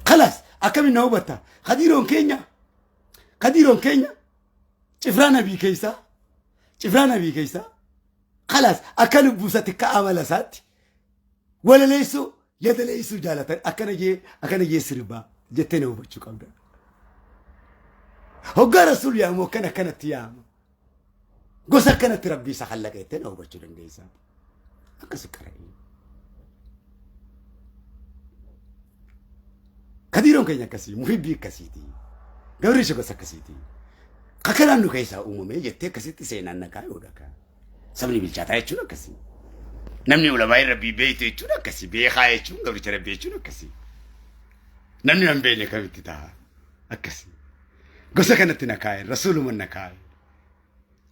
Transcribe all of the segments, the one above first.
Kalaas akkamiin na hubatta? Kadiiroon keenya kadiiroon keenya cifraa nabii keessaa cifraa nabii keessaa kalaas akka lubbuu isaatti akka amala isaatti walaleessuu yadaleessuu jaalatan akkana jee akkana jee sirbaa jettee na hubachuu qabda. Hoggaa rasuul yaamu akkana akkanatti yaama. Gosa akkanatti rabbii isa kallaqa jettee na hubachuu dandeessa. Akkasi qara'ee. Kadiiroon keenya akkasii, muhibbii akkasiiti. Gabri ishee gosa akkasiiti. Kakanaan nu keessaa uumamee jettee akkasitti seenaan na kaayuudha kaa. Sabni bilchaataa jechuun akkasii. Namni ulamaa rabbii beektu jechuun akkasii. Beekaa jechuun gabricha rabbii jechuun akkasii. Namni hin beekne kamitti ta'a? Akkasii. Gosa kanatti na kaa'e, rasuuluma na kaa'e.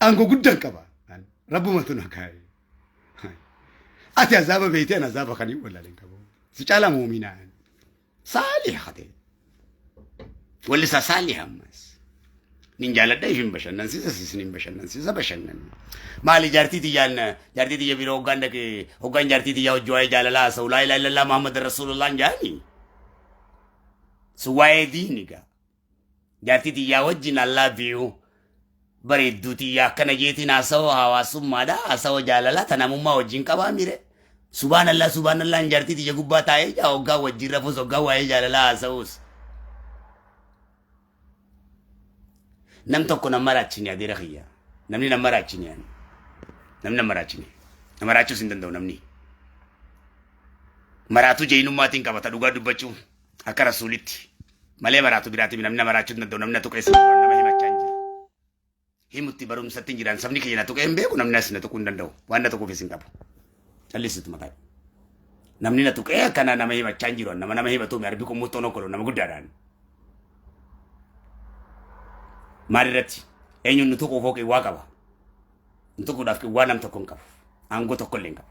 Aangoo guddaan qaba. Rabbumatu na kaa'e. Ati azaaba beeytee ani azaaba kan hin wallaaleen qabu. Si caalaa muuminaa. Saaliha ta'e. Walli isaa saaliha ammas. Nin jaaladha ifin bashannansiisa sis nin bashannansiisa bashannan. Maali jaartii tiyyaan jaartii tiyya biroo hoggaan dhaqe hoggaan jaartii tiyyaa hojii waa'ee jaalalaa haasa'u laa ilaaha illallah Muhammad Rasuulullah jaani. Sun waa'ee diini gaa. Jaartii tiyyaa wajjin I love you. Bareedduu tiyyaa akkana jeetiin haasawoo hawaasummaadha. Haasawoo jaalalaa ta namummaa wajjin qabaa mire. Subhaanallah subhaanallah jaartii tiyya gubbaa taa'ee jaa hoggaa wajjin rafuus hoggaa waa'ee jaalalaa haasa'uus. Nam tokko nan maraachine adeera kiyya. Namni nan maraachine ani. Namni nan maraachine. Na maraachuus hin danda'u namni. Maraatuu jeeynummaatiin qabata dhugaa dubbachuu. Akka rasuulitti. Malee maraatu biraati namni na maraachuu hin danda'u namni na tuqee sin nama himachaa hin jiru. Himutti barumsatti hin jiran sabni kiyya na tuqee hin beeku namni as na tuquu hin danda'u waan na tuquufis hin qabu. Callisuutu mataa. Namni na tuqee akkana nama himachaa hin jiru nama nama himatu arbi qummuxxoon okkolu nama guddaadhaan. Maal irratti eenyuun nu tuquuf hoo qiwwaa qaba. Nu tuquudhaaf qiwwaa nam tokko hin qabu. Aangoo tokko illee hin qabu.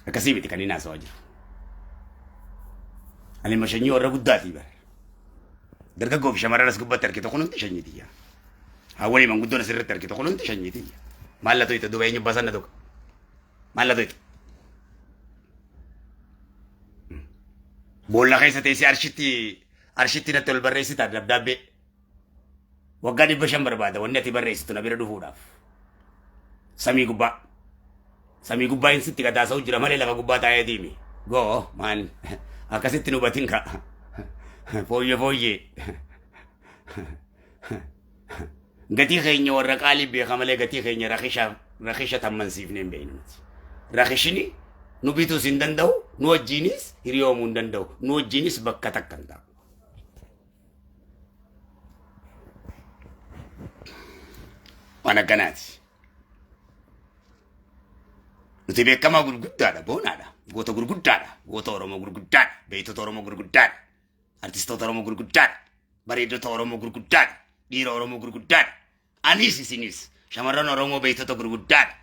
Akkasii miti kan inni haasawaa jiru. Ani immoo sanyii warra guddaatii bara. Dargaggoo fi shamarran as gubbatti argitu kun hundi sanyii tiyya. Hawwanii manguddoon asirratti argitu kun hundi sanyii tiyya. Maal ita duuba eenyu basan na tuqa. Maal ita. Boolla keessa teessee arshitti arshitti natti ol barreessita dabdaabbee. Waggaa 500 barbaada wanni ati barreessitu na bira dhufuudhaaf. Samii gubbaa. Samii gubbaa hin sitti gadaasa'u jira malee lafa gubbaa taa'ee diimi. Goo maan akkasitti nu hubatin ka. Fooyyee fooyyee. Gatii keenya warra qaalii beeka malee gatii keenya rakisha rakisha tammansiifnee hin beeknu nuti. Rakishini nu bituus hin danda'u nu wajjiinis hiriyoomuu hin danda'u nu wajjiinis bakka takka hin ta'u. Waan akkanaati. Nuti beekamaa gurguddaadha, boonaadha, goota gurguddaadha, goota Oromoo gurguddaadha, beektota Oromoo gurguddaadha, artistoota Oromoo gurguddaadha, bareeddota Oromoo gurguddaadha, dhiira Oromoo gurguddaadha. Anis isinis shamarran Oromoo beektota gurguddaadha.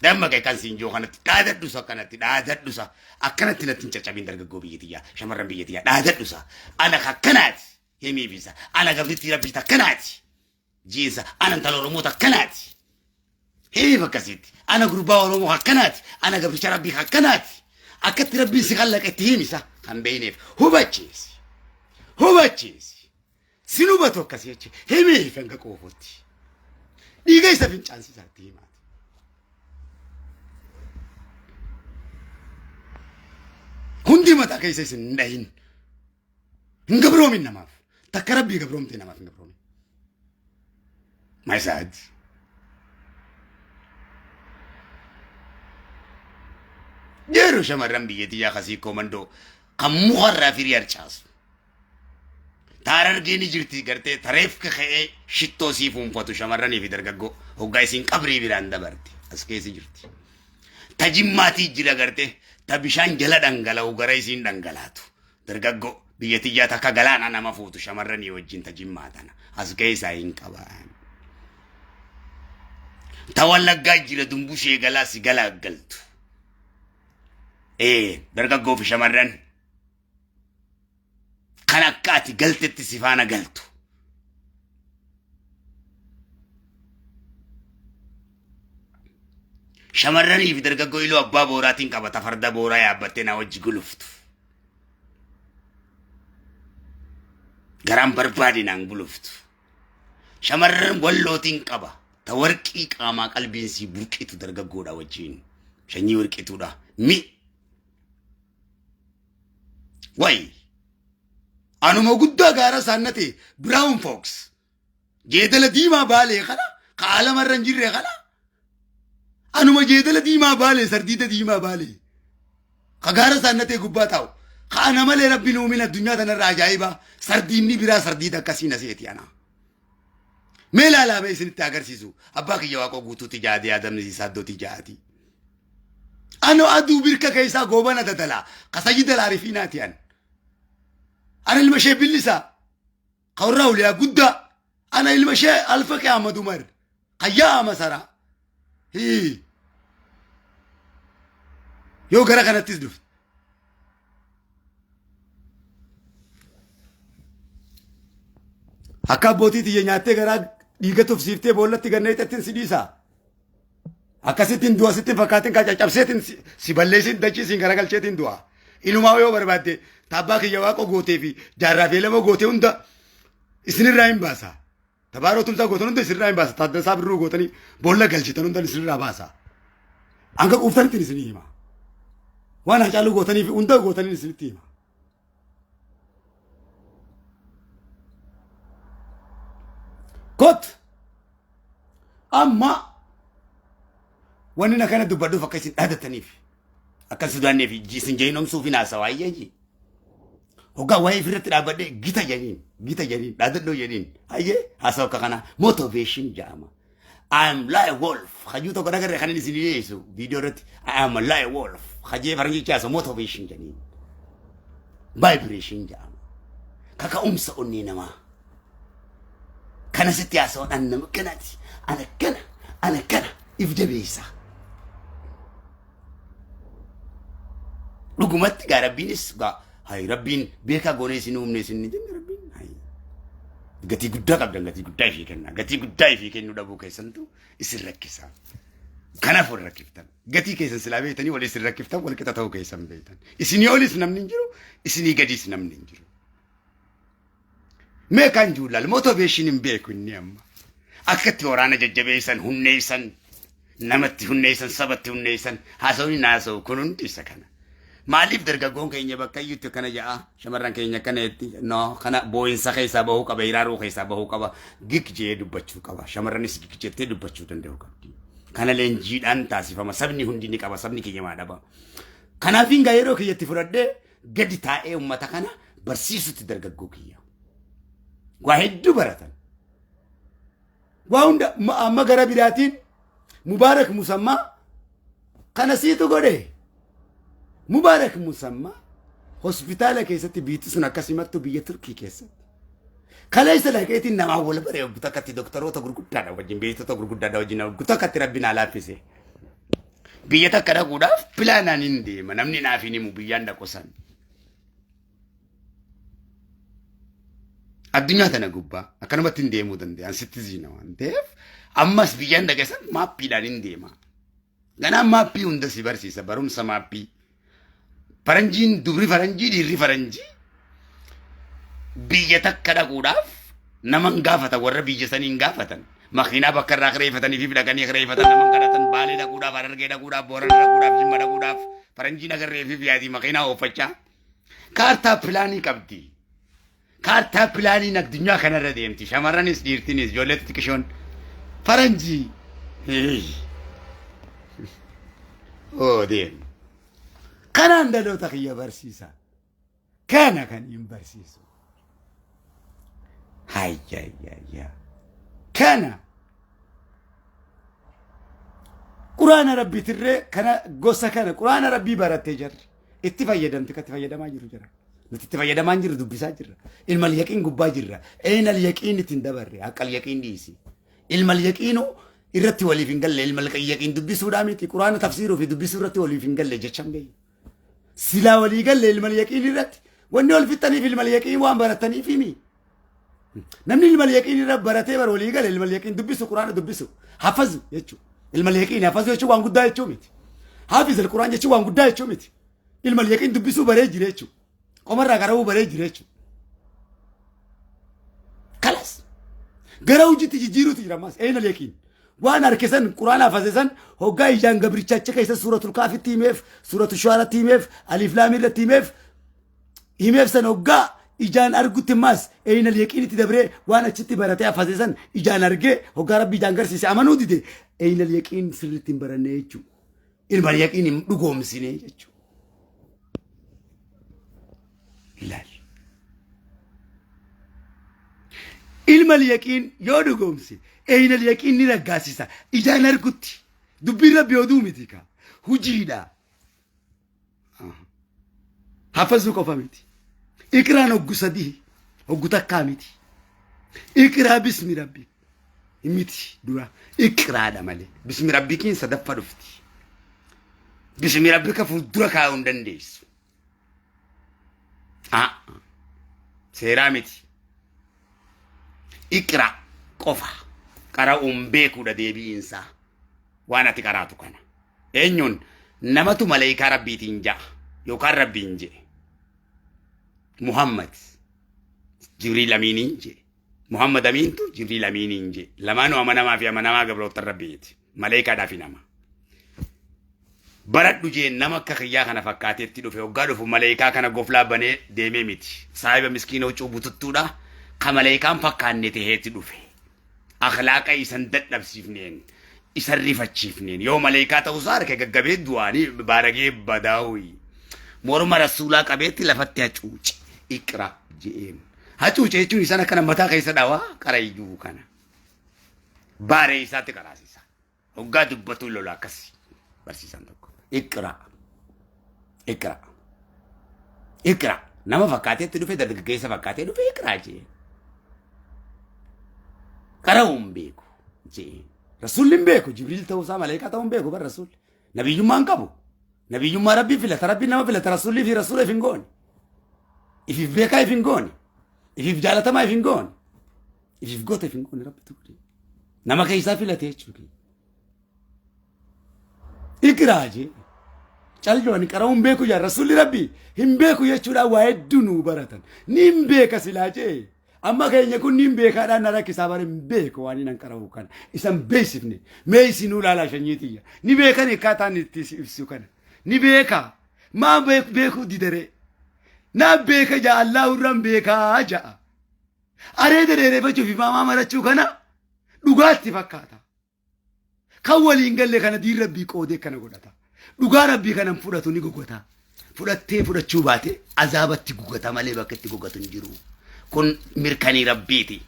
Dammaqe kan siin jiru kanatti dhaadadhusa akkanatti dhaadadhusa akkanatti natti hin caccabin dargaggoo biyya tiyyaa shamarran biyya tiyyaa dhaadadhusa ana akkanaati himiifisa ana gabrittii rabbii takkanaati jiinsa ana intala Oromoo takkanaati himiif akkasitti ana gurbaa Oromoo akkanaati ana gabricha rabbii akkanaati akkatti rabbiin si kallaqa itti himisa kan beeyneef hubachiisi hubachiisi. Sin hubatu akkasii jechi himiif hanga quufutti. Dhiiga isa fincaansisaatti himaati. Hundi mataa keessa isin hin dhahin. Hin gabroomin namaaf. Takka rabbii gabroomtee namaaf hin gabroomin. My sad. Yeroo shamarran biyya tiyyaa kasii koomandoo kan mukarraa firii harcaasu. Taarargee ni jirti gartee tareefka ka'ee shittoo sii fuunfatu shamarranii fi dargaggoo hoggaa isiin qabrii biraan dabarte as keessa jirti. Ta jimmaatii jira gartee ta bishaan jala dhangala'u gara isiin dhangalaatu dargaggoo biyya tiyyaa takka galaana nama fuutu shamarranii wajjin ta jimmaa tana as keessaa hin qaban. Ta wallaggaa jira dumbushee galaa si galaaggaltu. Ee dargaggoo fi shamarran. Kan akka ati galtetti si faana galtu. Shamarranii fi dargaggoo Iluu Abbaa Booraatiin qaba ta farda booraa yaabbattee na wajji guluftu. Garaan barbaade naan guluftu. Shamarran Wallootiin qaba ta warqii qaamaa qalbiin sii burqitu dargaggoodha wajjin. Sanyii warqituudha. Mi. Wayi. Anuma guddaa gaara saannate Brown Fox. Jeedala diimaa Baalee kana ka aalamarra hin jirre kana anuma jeedala diimaa Baalee, sardiida diimaa Baalee ka gaara saannatee gubbaa taa'u ka ana malee rabbiin uumin addunyaa tanarra ajaa'ibaa sardiinni biraa sardiida akkasii na seeti ana. Mee ilaalaa, mee isinitti agarsiisu. Abbaa kiyya Waaqoo Guutuutti jaadee Adamni Saaddootti jaati. Ano aduu birka keessaa goobana dadalaa ka sayyida laarifiinaati an. Ana ilma ishee billisaa. Ka warra awliyaa guddaa. Ana ilma ishee Alfaqee Ahmad Umar. Kayyaa Masaraa. Hii. Yoo gara kanattis dhufte. Akka abbootii tiyya nyaattee garaa dhiiga tufsiiftee boollatti ganneexettiin si dhiisa. Akkasittiin du'a sitti hin fakkaatin, kan caccabseetiin si balleessin, dachii siin garagalcheetiin du'a. Inumaa yoo barbaadde taabbaa kiyya Waaqoo gootee fi jaarraa fi elama gootee hunda isinirraa hin baasa. Tabaaroo Tumsaa gootan hunda isinirraa hin baasa. Taaddasaa Birruu gootanii boolla galchitan hunda isinirraa baasa. Hanga quuftanitti isinii hima. Waan Hacaaluu gootanii fi hunda gootanii isinitti hima. Kot amma wanni na kana dubbadhuuf akka isin dhaadataniif, akka hin sodaanneef, isin jeenomsuuf hin haasawaa ayyaji. Hoggaa waa'ee ofirratti dhaabbadhee gita jedhiin, gita jedhiin, dhaadadhoo jedhiin, hayyee, haasawa akka kanaa motivation jedhama. I am like wolf. Hajuu tokko nagarre kan inni isin dhiyeessu viidiyoo irratti I am a like wolf. Hajee faranjicha haasa motivation jedhiin. Vibration jedhama. Kaka'umsa onnee namaa. Kana sitti haasawan an nama kanaati. Ana kana, ana kana if jabeessa. Dhugumatti gaa rabbiinis gaa hay rabbiin beekaa goonee isin uumne isin ni jenne rabbiin hay. Gatii guddaa qabdan, gatii guddaa ifii kenna. Gatii guddaa ifii kennuu dhabuu keessantu isin rakkisa. Kanaaf wal rakkiftan. Gatii keessan silaa beektanii wal isin rakkiftan, wal qixa ta'uu keessan beektan. Isinii olis namni hin jiru, isinii gadiis namni hin jiru. Mee kan juulaal motivation hin beeku inni amma. Akka itti waraana jajjabeessan, humneessan, namatti humneessan, sabatti humneessan, haasawni naasa'u kun hundi isa kana. Maaliif dargaggoon keenya bakka iyyutti akkana ja'a, shamarran keenya akkana jetti, no, kana boo'insa keessaa bahuu qaba, hiraaruu keessaa bahuu qaba, gik jee dubbachuu qaba, shamarranis gik jettee dubbachuu danda'uu qabdi. Kana leenjiidhaan taasifama, sabni hundi ni qaba, sabni keenya maa dhaba. Kanaaf hingaa yeroo kiyyatti fudhadhee gadi taa'ee uummata kana barsiisutti dargaggoo kiyya. Waa hedduu baratan. Waa hunda amma gara biraatiin Mubaarak Musammaa kana siitu godhe. Mubaarak Musammaa hospitaala keessatti biitti sun akkas himattu biyya Turkii keessatti. Kaleessa dhaqeetiin namaa wal bare, obbo takkatti doktoroota gurguddaadha wajjin, beektota gurguddaadha wajjin, obbo takkatti rabbi naa laaffise. Biyya takka dhaquudhaaf pilaanaan hin deema, namni naaf hin himu biyyaan dhaqu san. Addunyaa tana gubbaa akkanumatti hin deemuu danda'an sitti ziina waan ta'eef, ammas biyyaan dhaqe san maappiidhaan hin deema. Ganaa maappii hunda si barsiisa, barumsa maappii. Faranjiin, dubri faranjii, dhiirri faranjii biyya takka dhaquudhaaf nama hin gaafatan, warra biyya sanii hin gaafatan. Makiinaa bakka irraa kireeffatanii fi dhaqanii kireeffatan, nama hin kadhatan. Baalee dhaquudhaaf, Harargee dhaquudhaaf, Boorana dhaquudhaaf, Jimma dhaquudhaaf faranjiin agarree fi yaadii makiinaa ooffachaa. Kaartaa pilaanii qabdi. Kaartaa pilaaniin addunyaa kanarra deemti. Shamarranis dhiirtinis ijoollee xixiqqishoon faranjii. Oo deemu. Kanaan dhaloota kiyya barsiisa. Kana kan hin barsiisu. Hayyayya. Kana quraana rabbiitirree kana gosa kana quraana rabbii barattee jirri. Itti fayyadamti, kan itti fayyadamaa jiru jira. Nuti itti fayyadamaa hin jirru, dubbisaa jirra. Ilmal yaqiin gubbaa jirra. Eenal yaqiin ittiin dabarre, haqqal yaqiin dhiisi. Ilmal yaqiinu irratti waliif hin galle, ilmal yaqiin dubbisuudhaa miti, quraana tafsiiruu fi dubbisuu irratti waliif hin galle jechan beeyi. Silaa walii galle ilmal yaqiin irratti, wanni wal fixxaniif ilmal yaqiin waan barattaniif himi. Namni ilmal yaqiin irra baratee bar walii gale, ilmal yaqiin dubbisu, quraana dubbisu, hafazu jechuudha. Ilma leeqiin hafazuu jechuun waan guddaa jechuu miti. Haafiz al-Quraan jechuun waan guddaa jechuu miti. Ilma leeqiin dubbisuu baree jira jechuudha. Qomarraa qara'uu baree jira jechuudha. Kalas. Gara hojiitti jijjiiruutu jira ammas. Eena leeqiin. Waan harke san Quraan hafaze san hoggaa ijaan gabricha achi keessa suuratul kaafitti himeef, suuratul shu'aratti himeef, aliif laamii irratti himeef, himeef san hoggaa ijaan argutti ammas eeyna yaqiinitti dabree waan achitti baratee hafaze san ijaan argee hoggaa rabbi ijaan garsiise amanuu dide eeyna yaqiin sirriitti hin baranne jechuudha. Ilma yaqiin hin dhugoomsine jechuudha. Ilaali. Ilma yaqiin yoo dhugoomse eeyna yaqiin ni raggaasisa ijaan argutti dubbiin rabbi oduu miti ka hujiidha. Hafazuu qofa miti. Iqraan hoggu sadii hoggu takkaa miti. Iqraa bismi rabbi miti dura iqraadha malee. Bismi rabbikiin sadaffa dhufti. Bismi rabbika fuuldura kaa'uu hin dandeessu. Ah, seeraa miti. Iqra qofa qara'uun beekuudha deebi'iinsaa waan ati qaraatu kana. Eenyuun namatu maleekaa rabbiitiin ja'a yookaan rabbiin je'e. Muhammad Jibriil Amiiniin je'e. Muhammad Amiintu Jibriil Amiiniin je'e. Lamaanuu amanamaa fi amanamaa gabroota rabbiiti. Maleekaadhaa fi nama. Baradhu jeen nama akka kiyyaa kana fakkaateetti dhufe hoggaa dhufu maleekaa kana goflaa banee deemee miti. Saahiba miskiina huccuu bututtuudha. Ka maleekaan fakkaanne taheetti dhufe. Akhlaaqa isan dadhabsiifneen isan rifachiifneen yoo maleekaa ta'uusaa harka gaggabee du'aanii baaragee badaawii. Morma rasuulaa qabeetti lafatti hacuuce iqra je'een. Hacuuce jechuun isaan akkana mataa keessa dhawaa qarayyuu kana. Baaree isaatti qaraasisa. Hoggaa dubbatu lola akkas barsiisan tokko. Iqra. Iqra. Iqra. Nama fakkaateetti dhufe dargaggeessa fakkaatee dhufe iqraa jee. Qara'uu hin beeku jee. Rasuulli hin beeku. Jibriil ta'uusaa maleekaa ta'uu hin beeku bar rasuulli. Nabiyyummaa hin qabu. Nabiyyummaa rabbii filata. Rabbiin nama filata. Rasuulli fi rasuula if hin goone. Ifiif beekaa if hin goone. Ifiif jaalatamaa if hin goone. Ifiif goota if hin goone rabbitu godhe. Nama keessaa filate jechuudha. Iqraa jee. Callo ani qara'uu hin beeku jaa rasuulli rabbii hin beeku jechuudhaan waa hedduu nuu baratan. Ni hin beeka silaa jee. Amma keenya kun ni hin beekaadhaan na rakkisaa bara hin beeku waan hin qara'u kana. Isan beeksifne mee isinuu ilaalaa shanyii tiyya. Ni beekan akkaataan itti ibsu kana. Ni beeka. Maa beekuu didaree. Naa beeka jaa Allahu irraan beekaa ja'a. Areeda dheereffachuu fi maamaa marachuu kana dhugaatti fakkaata. Kan waliin galle kana diin rabbii qoodee kana godhata. Dhugaa rabbii kana hin fudhatu ni gogota. Fudhattee fudhachuu baate azaabatti gugata malee bakka itti gogatu hin jiru. Kun mirkanii rabbiiti.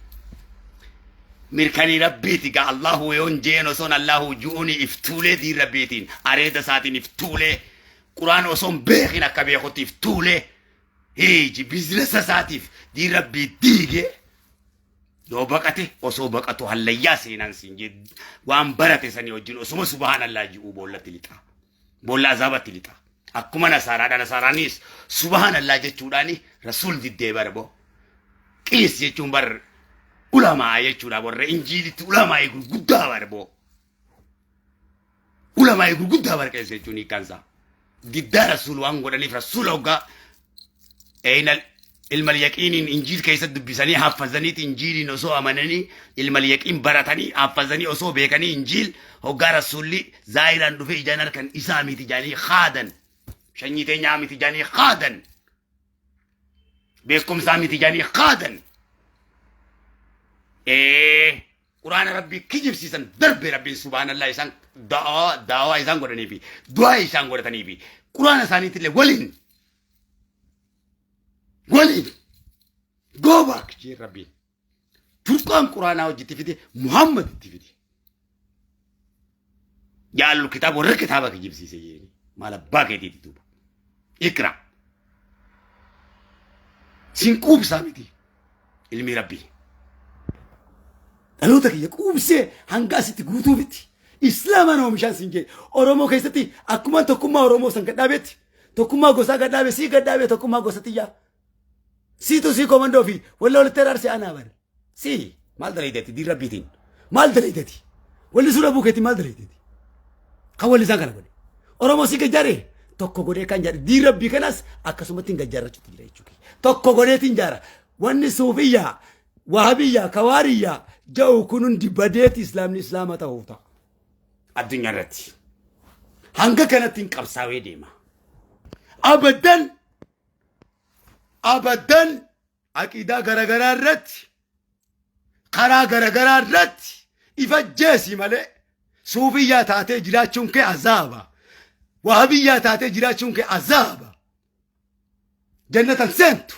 Mirkanii rabbiiti gaa Allahu yoon jeen osoon Allahu ju'uni iftuulee diin rabbiitiin areeda isaatiin iftuulee quraan osoon beekin akka beekutti iftuulee hiiji biizinasa isaatiif diin rabbii diigee yoo baqate osoo baqatu hallayyaa seenaan siin jee waan barate sanii wajjin osuma subhaanallaa ji'uu boollatti lixa. Boolla azaabatti lixa. Akkuma nasaaraadha nasaaraanis subhaanallaa jechuudhaani rasuul diddee bara boo. Qiis jechuun bar ulamaa jechuudha warra injiilitti ulamaa gurguddaa bara boo. Ulamaa gurguddaa bara qeessa jechuun hiikkaansaa. Diddaa rasuul waan godhaniif rasuula hoggaa Eeyna ilmal yaqiiniin injiil keessa dubbisanii haffazaniiti injiiliin osoo amananii ilmal yaqiin baratanii haffazanii osoo beekanii injiil hoggaa rasuulli zaahiraan dhufee ijaan harkan isaa miti jaanii haadan shanyii teenyaa miti jaanii haadan beekumsaa miti jaanii haadan ee quraana rabbii kijibsiisan darbe rabbiin subhaanallah isaan da'awaa isaan godhanii fi du'aa isaan godhatanii fi quraana isaaniitillee waliin waliin go back jee rabbiin furqaan quraanaa hojii fide Muhammad itti fide jaallu kitaaba warra kitaaba kijibsiise jeeni maal abbaa keetiiti duuba iqra sin quubsaa miti ilmi rabbii dhaloota kiyya quubsee hanga asitti guutuu miti islaamaan oomishaan sin jee oromoo keessatti akkuma tokkummaa oromoo san gadhaabetti tokkummaa gosaa gadhaabe sii gadhaabe tokkummaa gosa tiyyaa siitu sii komandoo fi walla walitti araarsee anaa bare sii maal dalaydati diin rabbiitiin maal dalaydati walli suura buukeetiin maal dalaydati. Kan wallisaan kana godhe. Oromoo si gajjaare tokko godhee kan jaare diin rabbii kanas akkasumatti hin gajjaarrachuutti jira jechuudha. Tokko godheetiin jaara. Wanni suufiyyaa, wahabiyyaa, kawaariyyaa ja'u kun hundi badeeti islaamni islaama ta'uuf ta'a. Addunyaa irratti. Hanga kanatti hin qabsaawee deema. Abadan abadan aqiidaa garagaraa irratti karaa garagaraa irratti ifajjeesi malee suufiyyaa taatee jiraachuun kee azaaba. Wahabiyyaa taatee jiraachuun kee azaaba. Jannatan seentu.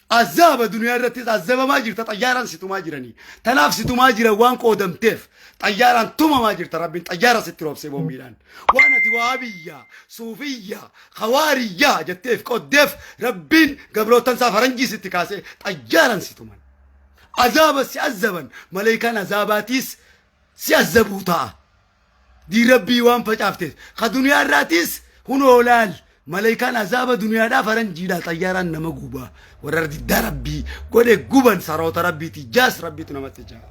Azaaba duniyaa irrattis azabamaa jirta xayyaaraan si tumaa jiranii. Tanaaf si tumaa jiran waan qoodamteef xayyaaraan tumamaa jirta rabbiin xayyaara sitti roobsee boombiidhaan. Waan ati wahabiyyaa, suufiyyaa, kawaariyyaa jetteef qoddeef rabbiin gabrootan isaa faranjii sitti kaasee xayyaaraan si tuman. Azaaba si azaban maleekaan azaabaatiis si azabuu ta'a. Diin rabbii waan facaafteef ka duniyaa irraatiis hunoo laal maleekaan azaaba duniyaadhaa faranjiidhaa xayyaaraan nama gubaa warra diddaa rabbii godhe guban saroota rabbiiti jaas rabbiitu namatti jaa.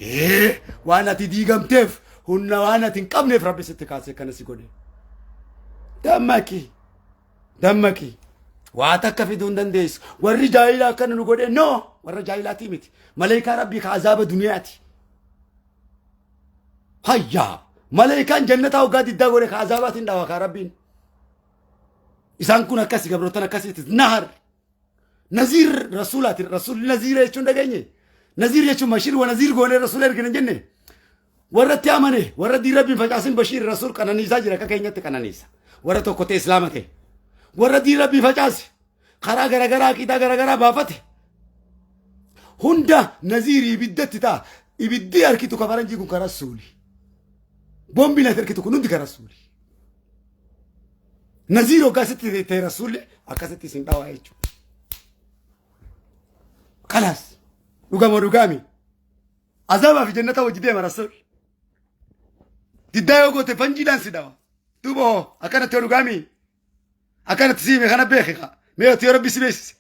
Ee waan ati diigamteef humna waan ati hin qabneef rabbi sitti kaasee kana si godhe. Dammaqi dammaqi waa takka fiduu hin dandeessu warri jaahilaa akkana nu godhe no warra jaahilaatii miti maleekaa rabbii ka azaaba duniyaati. Hayyaa maleekaan jannataa hoggaa diddaa godhe ka azaabaatiin dhawa kaa rabbiin. Isaan kun akkasi gabroottan akkasiiti nahar naziir rasuulaati rasuulli naziira jechuun dhageenye naziir jechuun bashiir wa naziir goonee rasuula ergina hin jenne warra itti amane warra diin rabbiin facaasin bashiir rasuul qananiisaa jira akka keenyatti qananiisa warra tokko ta'e islaama ta'e warra diin rabbii facaase karaa garagaraa aqiidaa garagaraa baafate hunda naziirii ibiddatti ta'a ibiddi harkitu ka faranjii kun karaa suuli boombiin ati harkitu kun hundi karaa suuli naziir hoggaa sitti ta'e rasuulli akkasitti isin dhawaa jechuudha. Kalaas dhugamoo dhugaami azaabaa fi jannata hojii deema rasuul diddaa yoo goote fanjiidhaan si dhawa duuba hoo akkanatti yoo dhugaami akkanatti si hime kana beeki kaa mee ati yoo rabbi si beeksise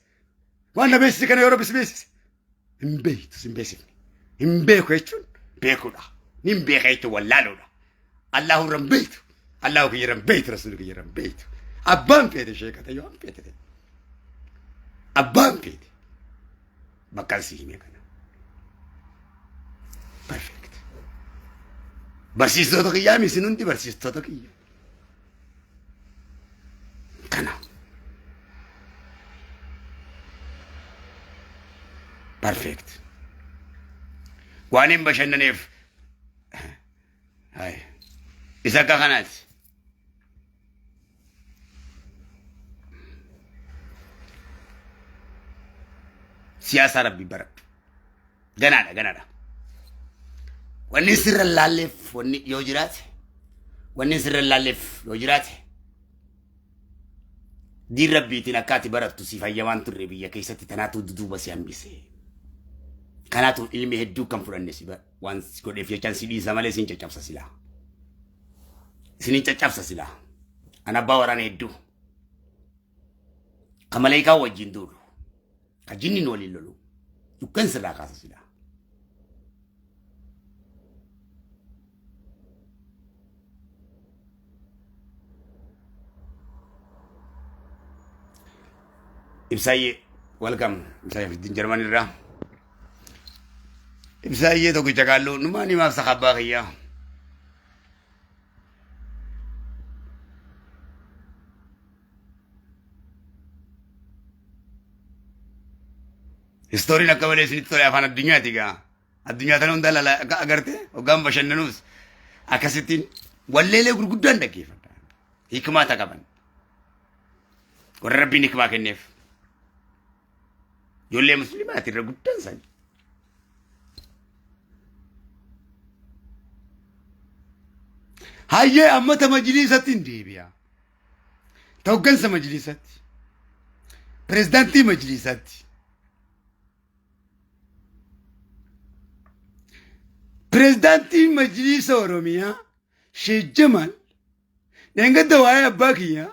waan na beeksise kana yoo rabbi si beeksise hin beektu si hin beeksifne hin beeku jechuun beekuudha ni hin beeka jechuun wallaaluudha Allahu irra hin beektu Allahu kiyya irra hin beektu rasuulli kiyya irra hin beektu abbaan feete sheekata yoo an feete ta'e abbaan feete bakka si hime kana perfect barsiistota kiyyaa isin hundi barsiistota kiyya Kana. Perfect. Waan hin bashannaneef. Hai. Isa akka kanaati. Siyaasa rabbi baradhu. Ganaadha ganaadha. Wanni sirra laalleef wanni yoo jiraate wanni sirra laalleef yoo jiraate diin rabbiitiin akka ati barattu si fayyamaan turre biyya keessatti tanaatu duduuba si hambise. Kanaatu ilmi hedduu kan fudhanne si waan si godheef jechaan si dhiisa malee siin caccabsa silaa. Isinin caccabsa silaa. An abbaa waraana hedduu. Ka maleekaa wajjin duulu. Ka jinniin waliin lolu. Dukkan sirraa kaasa silaa. Ibsaayyee welcome Ibsaayyee Fiddin Jarman irraa. Ibsaayyee tokkicha kaalluu numaan himaaf sakabbaa kiyyaa. Istooriin akka malee isinitti tole afaan addunyaati gaa. Addunyaa tana hunda lala akka agarte hoggaan bashannanuus akkasittiin walleelee gurguddaan dhaggeeffadha. Hikmaa ta qaban. Warra rabbiin hikmaa kenneef. Ijoollee musliimaati irra guddaan isaanii. Hayyee amma ta majliisatti hin deebi'a. Ta hoggansa majliisatti. Pirezidaantii majliisatti. Pirezidaantiin majliisa Oromiyaa Sheek Jamaal dheengadda waa'ee abbaa kiyyaa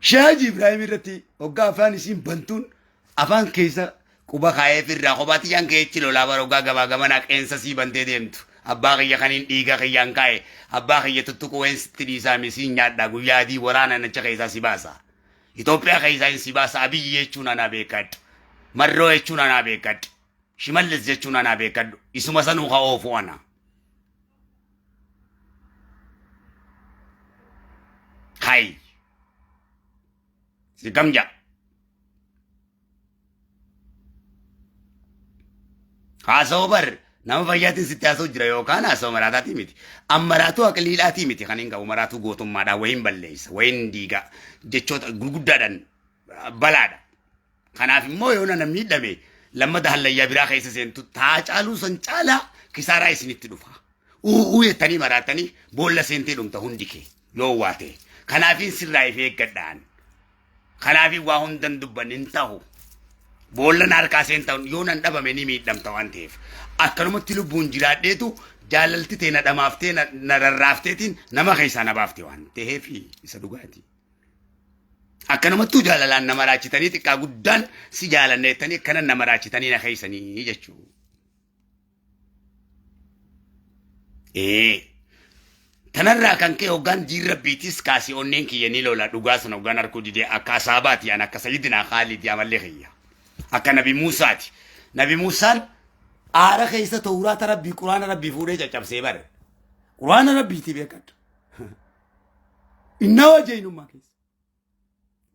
Sheek Haji Ibraahim irratti hoggaa afaan isiin bantuun afaan keessa quba kaa'eef irraa kophaatti jaan keechi lolaa bara hoggaa gabaa gamanaa qeensa sii bantee deemtu. Abbaa kiyya kaniin dhiiga kiyyaan kaa'e. Abbaa kiyya tuttuquu wayin sitti dhiisaa misiin nyaadha. Guyyaa adii waraana nacha keessaa si baasa. Itoophiyaa keessaa hin si baasa. Abiyyi jechuun anaa beekadhu. Marroo jechuun anaa beekadhu. Shimallis jechuun anaa beekadhu. Isuma sanuu ka oofu ana. Hay. Si kam ja'a. Haasawoo bar nama fayyaatiin sitti haasa'u jira yookaan haasawoo maraataatii miti. An maraatuu aqliidhaatii miti kan hin qabu maraatuu gootummaadhaan wayiin balleessa wayiin diiga jechoota gurguddaadhaan balaadha. Kanaaf immoo yoo nama miidhame lammata hallayyaa biraa keessa seentu taa caaluu san caalaa kisaaraa isinitti dhufa. U'uu jettanii maraatanii boolla seentee dhumta hundi kee yoo waate. Kanaafin sirraa if eeggadhaan. Kanaafin waa hundan dubbanne hin ta'u. Boolla na harkaa seentan yoo nan dhabame ni miidhamta waan ta'eef. Akkanumatti lubbuun jiraadheetu jaalalti tee na dhamaaftee na rarraafteetiin nama keessaa na baafte waan ta'eef isa dhugaati. Akkanumattuu jaalalaan nama raachitanii xiqqaa guddaan si jaalanna jettanii akkana nama raachitanii na keessanii jechuudha. Ee. Tanarraa kan ka'e hoggaan diin rabbiitis kaasee onneen kiyya ni lola dhugaa sana hoggaan arkuu didee akka asaabaati an akka sayyidinaa Khaalidi amallee kiyya. Akka Nabi Muusaati. Nabi Muusaan aara keessa tawraata rabbii quraana rabbii fuudhee caccabsee bare. Quraana rabbiiti beekadhu. Innaa wajjinummaa keessa.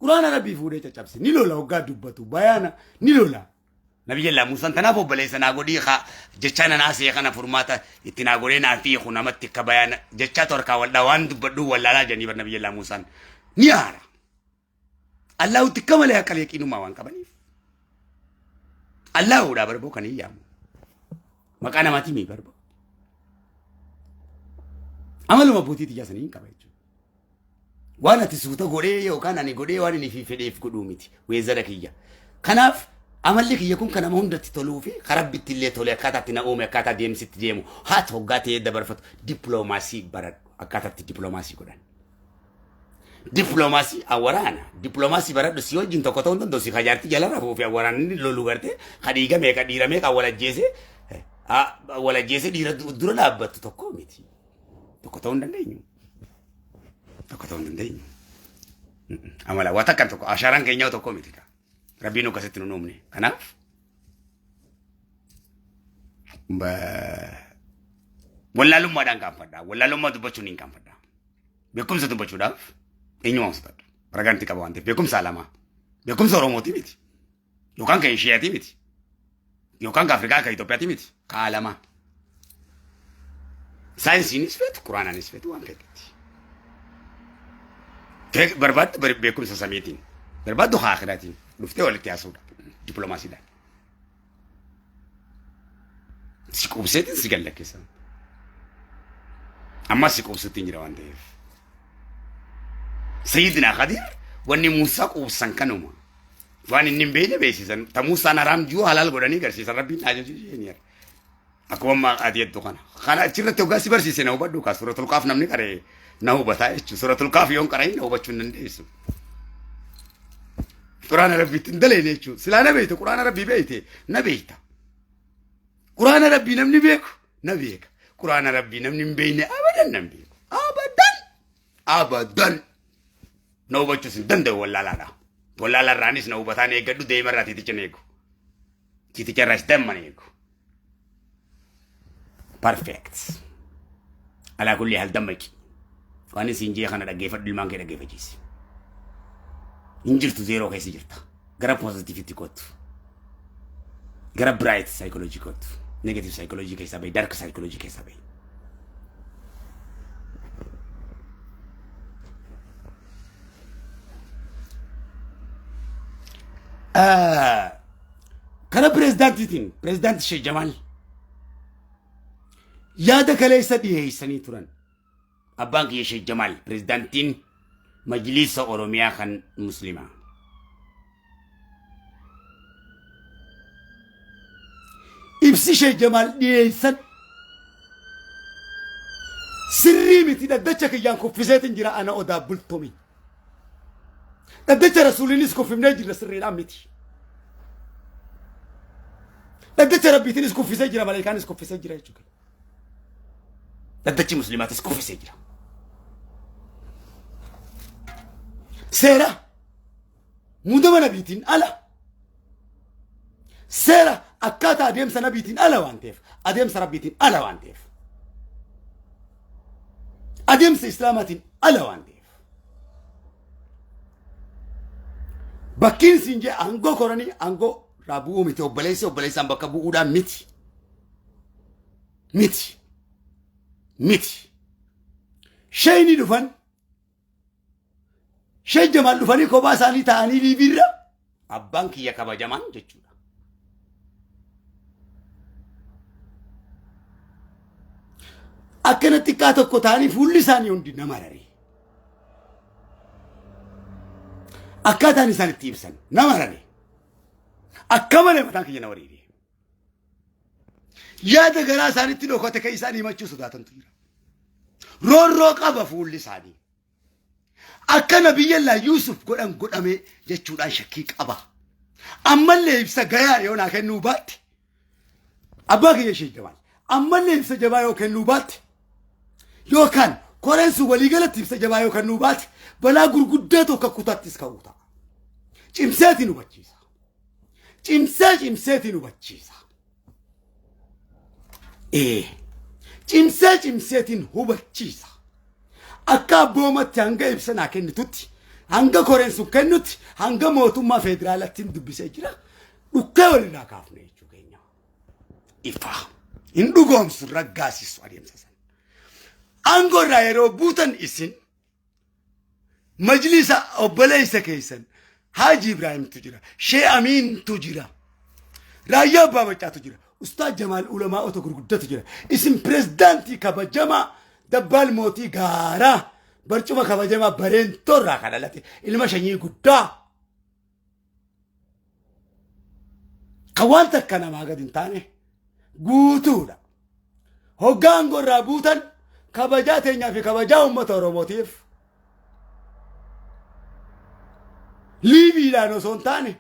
Quraana rabbii fuudhee caccabse ni lola hoggaa dubbatu bayaana ni lola. Nabiyyallaa Muusaan tanaaf obboleessa naa godhii haa jechaa nanaa see kana furmaata itti naa godhee naa fiiku namatti akka bayaana jechaa torkaa waldhaa waan dubbadhuu wallaalaa jedhanii bar Nabiyyallaa Muusaan ni aara. Allaahutti akka malee akka yaqiinummaa waan qabaniif. Allaahuudhaa barboo kan hin yaamu. Maqaa namaatii mii barboo. Amaluma abbootii tiyyaa sanii hin qaba jechuudha. Waan ati suuta godhee yookaan ani godhee waan inni fi fedheef godhuu miti. Weezara kiyya. Kanaaf amalli kiyya kun kan nama hundatti toluu fi karaa rabbitti illee tole akkaataa itti na uume akkaataa deemsitti deemu haa ta'u hoggaa ta'ee dabarfatu dippiloomaasii baradhu akkaataa itti dippiloomaasii godhan. Dippiloomaasii awwaraana. Dippiloomaasii baradhu si wajjin tokko ta'uu hin danda'u si kajaartii jala rafuu fi awwaraanni lolu gartee ka dhiigamee ka dhiiramee ka walajjeesee walajjeesee dhiira dura dhaabbattu tokko miti. Tokko ta'uu hin dandeenyu. Tokko ta'uu hin dandeenyu. Amala waa takkan tokko ashaaraan keenyaa tokko miti. Rabbiin akkasitti nu uumne. Kanaaf wallaalummaadhaan qaanfadha. Wallaalummaa dubbachuun hin qaanfadha. Beekumsa dubbachuudhaaf eenyumaa sodaadhu. Ragaan itti qaba waan ta'eef beekumsa alamaa. Beekumsa Oromootii miti. Yookaan kan Ishiyaatii miti. Yookaan kan Afrikaa kan Itoophiyaatii miti. Ka alamaa. Saayinsiinis feetu quraanaanis feetu waan feetutti. Barbaaddu beekumsa samiitiin. Barbaaddu haa akiraatiin. Dhuftee walitti haasa'uudha. Dippiloomaasiidhaan. Si quubseetiin si gallakkisa. Ammas si quubsutti hin jira waan ta'eef. Sayyidina Khadir wanni Muusaa quubsan kanuma. Waan inni hin beekne beeksisan. Ta Muusaan haraam jiru halaal godhanii garsiisan rabbiin ajaju isheen Akkuma amma ati jettu kana. Kana achirratti hoggaa si barsiise na hubadhu kaa suuratul kaaf namni qaree na hubataa jechuudha. Suuratul kaaf yoon qara'in na hubachuu hin dandeessu. Quraana rabbiitti hin daleene jechuudha. Silaa na beekte quraana rabbii beekte na beekta. Quraana rabbii namni beeku na beeka. Quraana rabbii namni hin beekne abadan nan beeku. Abadan! Abadan! Na hubachuus hin danda'u wallaalaadha. Wallaalarraanis na hubataan eeggadhu deemarraa tiiticha na eegu. Tiiticha irraas damma na eegu. Perfect. Alaa kulli hal dammaqi. Waan isin jee kana dhaggeeffadhu ilmaan kee dhaggeeffachiisi. Hin jirtu zeeroo keessa jirta. Gara positiivitti kottu. Gara bright psychology kottu. Negative psychology keessaa bahi. Dark psychology keessaa bahi. Kara pirezidaantiitiin pirezidaanti Sheekh Jamaal yaada kaleessa dhiyeessanii turan. Abbaan kiyya Sheekh Jamaal pirezidaantiin Majliisa Oromiyaa kan Muslimaa. Ibsi Sheekh Jamaal dhiyeessan sirrii miti dhaddacha kiyyaan kuffiseetiin jira ana odaa bultomi. Dhaddacha rasuuliinis kuffifnee jirra sirriidhaan miti. Dhaddacha rabbiitiinis kuffisee jira maleekaanis kuffisee jira jechuudha. Dhaddachi muslimaatis kuffisee jira. Seera muudama nabiitiin ala, seera akkaataa adeemsa nabiitiin ala waan ta'eef, adeemsa rabbiitiin ala waan ta'eef, adeemsa islaamaatiin ala waan ta'eef. Bakkiin siin jee aangoo koranii aangoo irraa bu'uu miti, obboleessi obboleessaan bakka bu'uudhaan miti. Miti. Miti. Sheeyni dhufan, Sheek Jamaal dhufanii kophaa isaanii ta'anii liibiirra abbaan kiyya kabajamaan jechuudha. Akkana xiqqaa tokko ta'anii fuulli isaanii hundi nama raree. Akkaataan isaan itti ibsan nama raree. Akka malee mataan kiyya na wareere. Yaada garaa isaaniitti dhokate kan isaan himachuu sodaatantu jira. Roorroo qaba fuulli isaanii. Akka Nabiyyallaa Yuusuf godhan godhame jechuudhaan shakkii qaba. Ammallee ibsa gayaa yoo naa kennuu baatte, abbaa kiyya ishee Jamaal, ammallee ibsa jabaa yoo kennuu baatte, yookaan koreen sun waliigalatti ibsa jabaa yoo kennuu baate, balaa gurguddaa tokko kutaattis ka'uu ta'a. Cimseetiin hubachiisa. Cimsee cimseetiin hubachiisa. Ee, cimsee cimseetiin hubachiisa. Akka abboomatti hanga ibsa naa kennitutti, hanga koreen sun kennutti, hanga mootummaa federaalattiin dubbisee jira. Dhukkee walirraa kaafne jechuu keenya. Ifa. Hin dhugoomsu, raggaasisu adeemsa sana. Aangoo irraa yeroo buutan isin majlisa obboleessa keessan Haaji Ibraahimtu jira, Shee Amiintu jira, Raayyaa Abbaa Maccaatu jira, Ustaaz Jamaal ulamaa'ota gurguddatu jira. Isin pirezidaantii kabajamaa Dabbaal Mootii Gaaraa barcuma kabajamaa Bareentoo irraa kan dhalate ilma shanyii guddaa kan waan takka namaa gadi hin taane guutuudha. Hoggaa aangoo irraa buutan kabajaa teenyaa fi kabajaa uummata Oromootiif liibiidhaan osoo hin taane,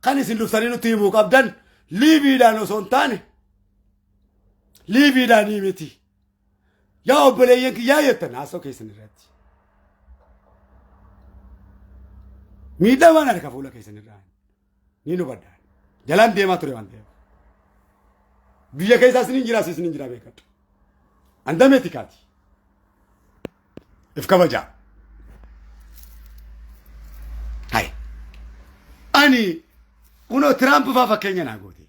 kan isin dhuftanii nutti himuu qabdan liibiidhaan osoo hin taane, liibiidhaanii miti. Yaa obboleeyyan kiyyaa jettan haasoo keessan irratti. Miidhamaan harka fuula keessan irraa ni hubadha. Jalaan deemaa ture waan ta'eef. Biyya keessaa isiniin jira, asii isiniin jira beekadhu. Andamee tikaati. If kabajaa. Hai. Ani kunoo Tiraamp faa fakkeenya naa goote.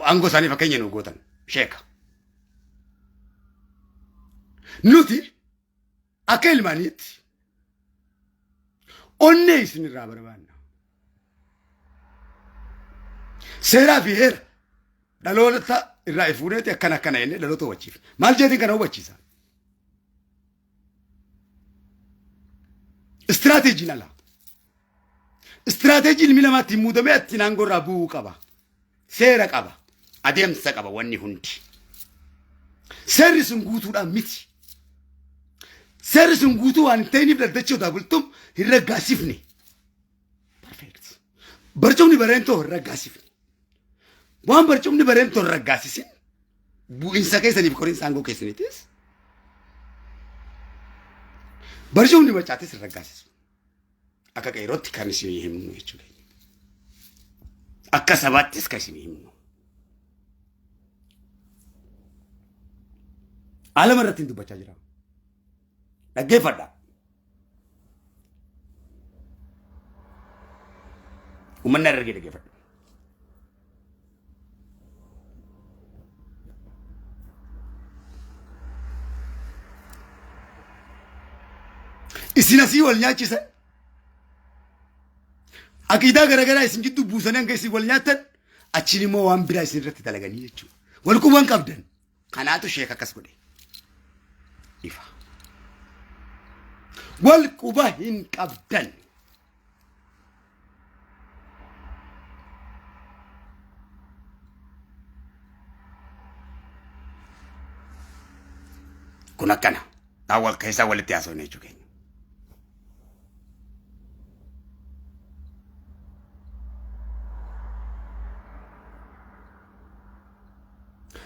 Aangoo isaanii fakkeenya nu gootan sheeka. Nuti akka ilmaaniitti onnee isin irraa barbaanna. Seeraa fi heera dhaloota irraa ifuuneeti akkana akkana jennee dhaloota hubachiifna. Maal jeetiin kana hubachiisa? Istiraateejiin ala. Istiraateejii ilmi namaa ittiin muudamee ittiin aangoo irraa bu'uu qaba. Seera qaba. Adeemsa qaba wanni hundi. Seerri sun guutuudhaan miti. Seerri sun guutuu waan hin ta'iniif dhaddachi odaa bultum hin raggaasifne. Perfect. Barcumni bareentoo hin raggaasifne. Waan barcumni bareentoo hin raggaasisin bu'insa keessaniif qoriinsa aangoo keessaniitis barcumni macaatis hin raggaasisu. Akka qeerootti kan isin himnu jechuudha. Akka sabaattis kan isin himnu. Alama irratti hin dubbachaa jira. Dhaggeeffadha. Uummanni Harargee dhaggeeffadha. Isin asii wal nyaachisan. Aqiidaa garaagaraa isin gidduu buusanii hanga isin wal nyaattan achiin immoo waan biraa isin irratti dalaganii jechuudha. Wal quban qabdan. Kanaatu sheek akkas godhe. Ifa. Wal quba hin qabdan. Kun akkana. Taa wal keessaa walitti haasofne jechuu keenya.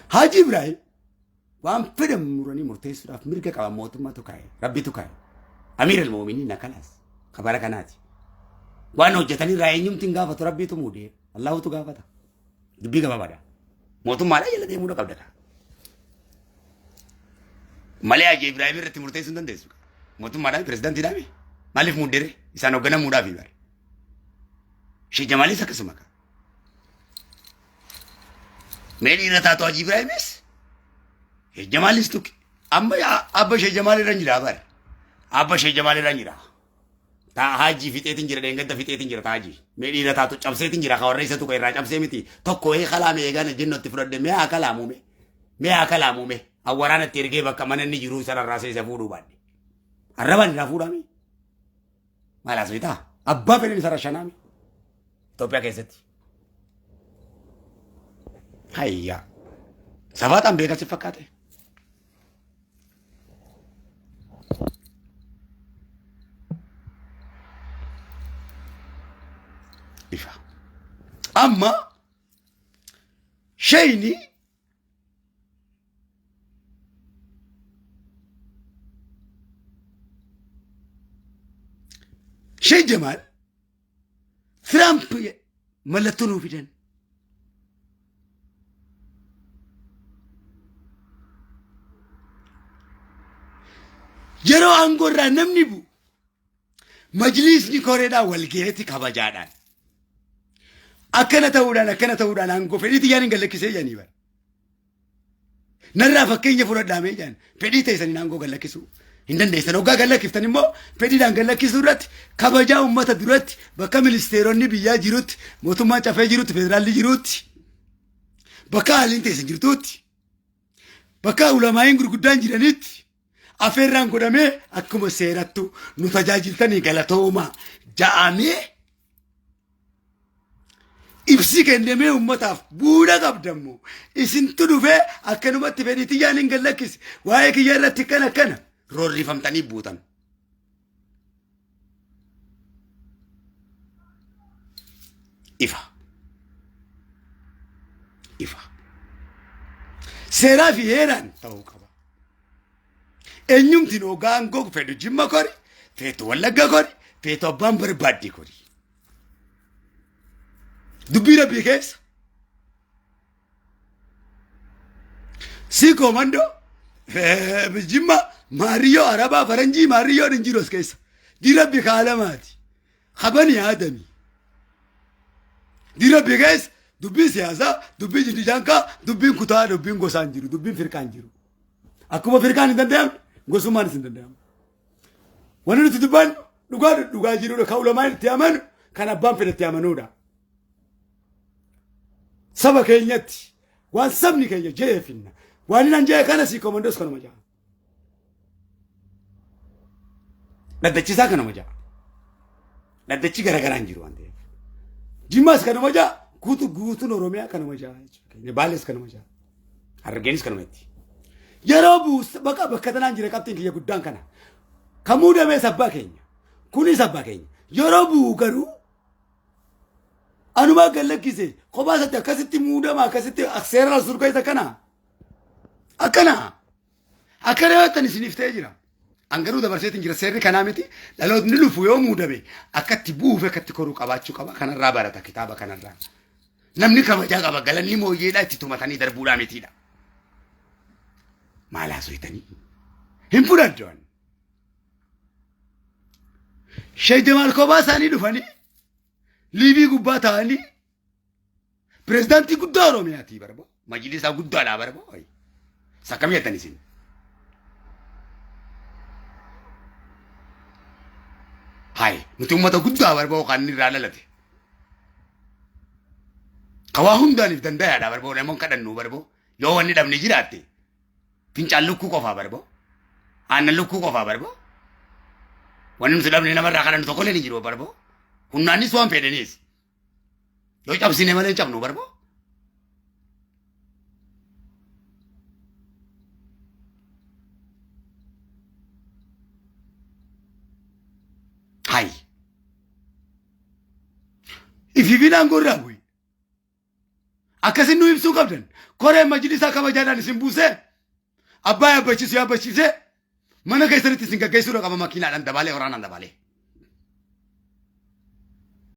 Haaji Ibraahim Waan fedhan muranii murteessuudhaaf mirga qaba mootummaatu kaa'e. Rabbitu kaa'e. Amiir al-mu'miniin akkanaas. Kabara kanaati. Waan hojjetanii irraa eenyumti hin gaafatu rabbiitu muudee. Allaahutu gaafata. Dubbii gabaabaadha. Mootummaadhaa jala deemuudha qabda kaa. Malee Haji Ibrahim irratti murteessuu hin dandeessu. Mootummaadhaan pirezidaantiidhaan maaliif muuddere isaan hoogganamuudhaaf bare. Shee Jamaalis akkasuma kaa. Mee dhiira taatu Haji Ibrahimis Shee Jamaalis tuqe. Amma abba Shee Jamaal irra hin jira bare. Abba Shee Jamaal irra hin jira. Taa Haji fixeetiin jira dheengadda fixeetiin jira taa Haji. Mee dhiira taatu cabseetiin jira ka warra isa tuqe irraa cabsee miti. Tokko ee kalaame eegaan ejjennootti fudhadhe mee haa kalaamuu mee. Mee haa kalaamuu mee. Awwaraana itti ergee bakka mana inni jiruu isa rarraasee isa fuudhuu baadhe. Arrabaan irraa fuudhaame. Maal haasoftaa? Abbaa fedhan isa rashanaame. Itoophiyaa keessatti. Hayya. Safaaxaan beekaa si fakkaate. Ifa. Amma shayni Sheikh Jamaal Tiraamp mallattoo nuu fidan. Yeroo aangoo irraa namni bu'u majliisni koreedhaan wal gaheeti kabajaadhaan. Akkana ta'uudhaan aangoo fedhii tiyyaan hin gallakkisee jedhanii bara. Narraa fakkeenya fudhadhaa mee jedhan fedhii teessaniin aangoo gallakkisuu hin dandeessan. Hoggaa gallakkiftan immoo fedhiidhaan gallakkisuu irratti kabajaa uummata duratti bakka ministeeronni biyyaa jirutti mootummaan cafee jirutti federaalli jirutti bakka haaliin teessan jirtutti bakka ulamaa'iin gurguddaan jiranitti afeerraan godhamee akkuma seerattu nu tajaajiltanii galatoomaa ja'amee ibsi kennamee ummataaf bu'uura qabdammoo isintu dhufee akkanumatti fedhii tiyyaan hin gallakkise waa'ee kiyya irratti akkana akkana roorrifamtanii buutan. Ifa. Ifa. Seeraa fi heeraan ta'uu qaba. Eenyumti hoggaa aangoo fedhu Jimma kori, feetu Wallagga kori, feetu abbaan barbaadde kori. Dubbii rabbii keessa. Si komandoo Jimma Maariyyoo Arabaa Faranjii Maariyyoon hin jiru as keessa. Di rabbi kaalamaati. Kabani aadami. Di rabbi keessa dubbii siyaasaa, dubbii jiddijaankaa, dubbiin kutaa, dubbiin gosaa hin jiru, dubbiin firqaa hin jiru. Akkuma firqaan hin danda'amne, gosummaanis hin danda'amu. Wanni nuti dubbannu dhugaa dhugaa jirudha. Kan ulamaan itti amanu, kan abbaan fedhe itti amanuudha. Saba keenyatti waan sabni keenya je'ee finna. Waan inni je'e kana sii komandoos kanuma ja'a. Dhaddachisaa kanuma ja'a. Dhaddachi garaagaraa hin jiru waan ta'eef. Jimmaas kanuma ja'a. Guutu guutuun Oromiyaa kanuma ja'a jechuudha. Baalees kanuma ja'a. Harargeenis kanuma itti. Yeroo buus bakka bakka tanaan jira qabxiin kiyya guddaan kana. Kan muudamees abbaa keenya. Kunis abbaa keenya. Yeroo bu'u garuu anumaa gad lakkise kophaa isaatti akkasitti muudama akkasitti seera rasuul keessa akkana. Akkana. Akkana yoo jettan isiniif ta'ee jira. An garuu dabarseetiin jira seerri kanaa miti dhalootni dhufu yoo muudame akkatti bu'uuf akkatti koruu qabaachuu qaba kanarraa barata kitaaba kanarraa. Namni kabajaa qaba galanni mooyyeedhaa itti tumatanii darbuudhaa mitiidha. Maal haasofitanii? Hin fudhadhu ani. Sheek Jamaal kophaa isaanii dhufanii liivii gubbaa taa'anii pirezidaantii guddaa Oromiyaatii barba majlisaa guddaadhaa barba. Sakkam jettan isin? Hayi nuti uummata guddaa barba kan inni irraa dhalate. Ka waa hundaaniif dandayaadha barboo namoon kadhannu barboo yoo wanni dhabne jiraatte fincaan lukkuu qofaa barboo aannan lukkuu qofaa barboo wanni nuti dhabne namarraa kadhannu tokkollee hin jiru barboo humnaanis waan fedhaniis yoo cabsine malee hin cabnu barboo. Hayi. Ifiifin aangoo irraa bu'e. Akkasin nu ibsuu qabdan. Koreen majlisaa kabajaadhaan isin buusee. Abbaa yaabbachiisu yaabbachiisee mana keessanitti isin gaggeessuudha qaba, makiinaadhaan dabaalee, waraanaan dabaalee.